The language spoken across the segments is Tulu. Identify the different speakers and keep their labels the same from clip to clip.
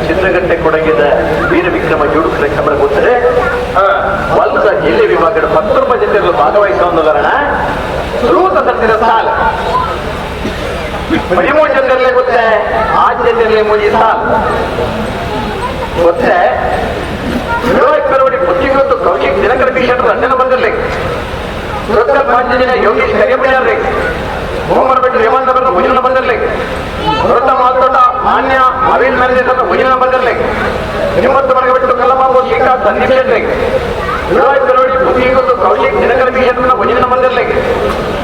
Speaker 1: Sidlagatte ಕೊಡಗಿದ ವೀರ ವಿಕ್ರಮ ಜೋಡುಕರ ಕಮರ ಗೊತ್ತರೆ ವಲ್ಸ ಜಿಲ್ಲೆ ವಿಭಾಗದ 10 ರೂಪಾಯಿ ಜೊತೆ ಭಾಗವಹಿಸುವ ಸುರೂತ ಸತ್ತಿರ ಸಾಲ 13 ಜೊತೆಯಲ್ಲೇ ಗೊತ್ತೆ ಆ ಜೊತೆಯಲ್ಲೇ ಮೂಜಿ ಸಾಲ್ ಗೊತ್ತೆ. ಬುದ್ಧಿಗೊತ್ತು ಕೌಶಿಕ್ ದಿನಕರ ಭೀಷಣರು ಅಣ್ಣನ ಬಂದಿರಲಿ. ಸುರತ್ಕಲ್ ಪಾಂಚಜನ ಯೋಗೇಶ್ ಕರಿಯಪ್ಪಯ್ಯರ್ರಿ, ಹೋಮರಬೆಟ್ಟು ರೇವಂತ ಅವರ ಭುಜನ ಬಂದಿರಲಿ. ದೊಡ್ಡ ಮಾತೋಟ ಮಾನ್ಯ ಅವಿಲ್ ಮ್ಯಾನೇಜರ್ ಭುಜನ ಬಂದಿರಲಿ. ನಿಮ್ಮತ್ತು ಮನೆಗೆ ಕಲ್ಲಬಾಬು ಶ್ರೀಕಾಂತ್ ಸಂದೀಪ್ ಶೆಟ್ಟಿ, ಬೆಳವಡಿ ಬುದ್ಧಿಗೊತ್ತು ಕೌಶಿಕ್ ದಿನಕರ ಭೀಷಣನ ಭುಜನ ಬಂದಿರಲಿ.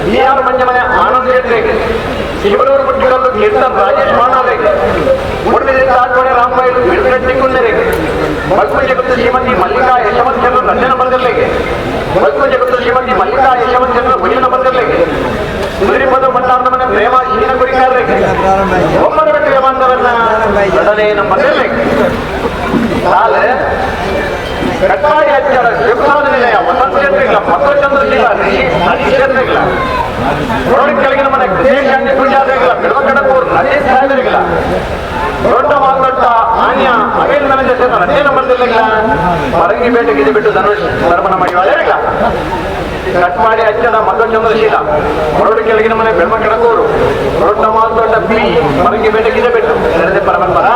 Speaker 1: ಬಿ ಆರ್ ಮಂಜಮನೆ ಆನಂದ್ ಶೆಟ್ಟಿ, ಶಿವನೂರು ಬುಟ್ಟಿಗಲ್ಲು ಕೀರ್ತನ್ ರಾಜೇಶ್ ಮಾಣಾರೆ, ಮೂಡಬಿದಿರೆ ತಾಜ್ಮನೆ ರಾಮಬೈಲು ಬಿಡುಗಟ್ಟಿ ಕುಂದರೆ, ಬಲ್ಪು ಜಗತ್ತು ಶ್ರೀಮತಿ ಮಲ್ಲಿಕಾ ಯಶವಂತ ಚಂದ್ರ ರಂಜನ ಬಂದಿರಲಿ. ಬಲ್ಪು ಜಗತ್ತು ಶ್ರೀಮತಿ ಮಲ್ಲಿಕಾ ಯಶವಂತ ಚಂದ್ರ ಭುಜನ ಬಂದಿರಲಿ. ಸುರಿಪದ ಭಂಡಾರದ ಮನೆ ಪ್ರೇಮ ಶೀನ ಗುರಿಕಾರ್ರೆ, ಒಮ್ಮನ ಬಿಟ್ಟು ಯಮಾಂಧವನ್ನ ಎರಡನೇ ನಂಬರ್ ಸಾಲ. ಕಟ್ಪಾಡಿ ಅಚ್ಚರ ಶಿವಪ್ರಸಾದ ನಿಲಯ ವಸಂತ ಚಂದ್ರಿಗಳ ಮಧ್ವಚಂದ್ರಶೀಲ ಋಷಿ ಹರೀಶ್ ಚಂದ್ರಿಗಳ, ರೋಡ್ ಕೆಳಗಿನ ಮನೆ ಕೃಷ್ಣ ಪೂಜಾರಿಗಳ ಬಿಡವಕಡಪೂರ್ ರಜೇಶ್ ಸಾಹೇಬರಿಗಳ, ದೊಡ್ಡ ಮಾಲ್ದೊಡ್ಡ ಮಾನ್ಯ ಅವೇಲ್ ಮ್ಯಾನೇಜರ್ ರಜೆ ನಂಬರ್ ಪರಂಗಿಪೇಟೆಗೆ ಬಿಟ್ಟು ಧನುಷ್ ಧರ್ಮನ ಮಾಡಿವಾಳಿಗಳ. ಕಟ್ಪಾಡಿ ಅಚ್ಚಡ ಮಧ್ವಚಂದ್ರಶೀಲ, ಹೊರಡು ಕೆಳಗಿನ ಮನೆ ಬೆಳಮ ಕಡಕೂರು, ದೊಡ್ಡ ಮಾಲ್ದೊಡ್ಡ ಪಿ ಪರಂಗಿಪೇಟೆಗೆ ಬಿಟ್ಟು ನಡೆದ ಪರಮಪರ.